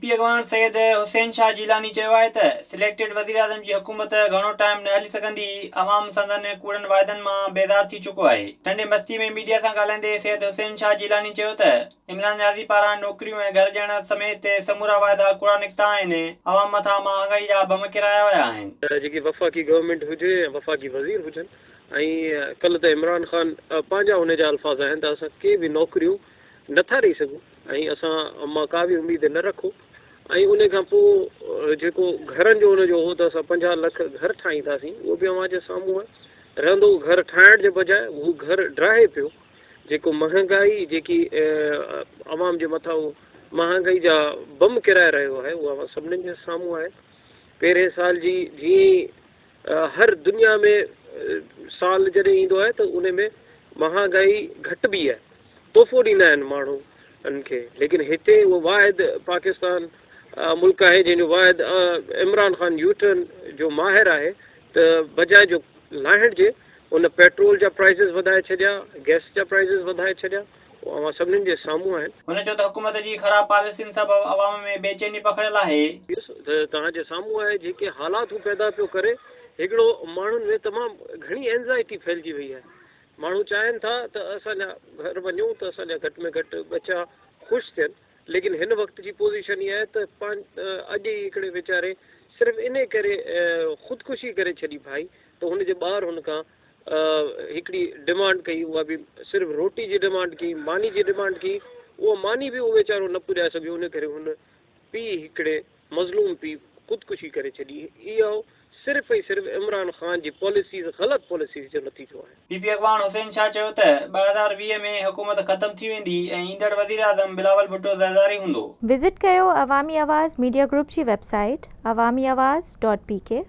P اڳواڻ سيد حسين شاهه جيلاني چيو آهي ته سليڪٽيڊ وزيراعظم جي حڪومت گهڻو ٽائيم نه هلي سگهندي، عوام سندن ڪوڙن واعدن مان بيزار ٿي چڪو آهي. ٽنڊي مستي ۾ ميڊيا سان ڳالهائيندي سيد حسين شاهه جيلاني چيو ته عمران نيازي پاران نوڪريون ۽ گهر ڏيڻ سميت سمورا واعدا ڪوڙا نڪتا آهن، عوام مٿان مهانگائي جا بم ڪيرايا ويا آهن. جيڪي وفاقي گورنمينٽ هجي يا وفاقي وزير هجن ۽ ڪلهه ته عمران خان پنهنجا ان جا الفاظ آهن ته اسان ڪي به نوڪريون نٿا ڏئي سگهون. ۽ اسان مان ڪا به اميد نه رکو ۽ ان کان پوء جيڪو گهرن جو ان جو هو ته اسان 50 لک گهر ٺاهينداسين اهو به اوهان جي سامهون آهي رهندو گهر ٺاهڻ جي بجاء هو گهر ڊاهي پيو جيڪو مهانگائي جيڪي عوام جي مٿان هو مهانگائي جا بم ڪيرائي رهيو آهي اهو اوهان سڀنين جي سامهون آهي پهرين سال جي جيئن ئي هر دنيا ۾ سال جڏهن ايندو آهي ته ان ۾ مهانگائي گهٽبي آهي تحفو ڏيندا آهن ماڻهن کي ليڪن هتي اهو واحد پاڪستان ملڪ آهي جنهن جو واحد عمران خان يوٽرن جو ماهر آهي ته بجاء جو لاهڻ جي ان پيٽرول جا پرائسز وڌائي ڇڏيا گئس جا پرائسز وڌائي ڇڏيا اهو اوهان سڀني جي سامهون آهن. هن چيو ته حڪومت جي خراب پاليسين سبب عوام ۾ بيچيني پکڙيل آهي. ته توهان جي سامهون آهي جيڪي حالات هو پيدا پيو ڪري هڪڙو ماڻهن ۾ تمام گهڻي اينزائٽي ڦهلجي وئي آهي ماڻهو چاهين ٿا ته اسان جا گهر وڃون ته اسان جا گهٽ ۾ گهٽ ٻچا خوش ٿين ليڪن هن وقت جي پوزيشن اها آهي ته اڄ ئي هڪڙي ويچاري صرف انهي ڪري خودڪشي ڪري ڇڏي ڀائي ته هن جي ٻار هن کان هڪڙي ڊمانڊ ڪئي اها به صرف روٽي جي ڊمانڊ ڪئي ماني جي ڊمانڊ ڪئي اها ماني به اهو ويچارو نه پڄائي سگهيو ان ڪري هن پيء هڪڙي مظلوم پيء خودڪشي ڪري ڇڏي اهو صرف ۽ صرف عمران خان جي پاليسيز غلط پاليسيز جو نتيجو آهي. پي پي اڳواڻ حسين شاهه چيو ته 2020 ۾ حڪومت ختم ٿي ويندي ۽ ايندڙ وزيراعظم بلاول ڀٽو زرداري هوندو. وزٽ ڪيو عوامي آواز ميڊيا گروپ جي web site Awami Awaz dot P K.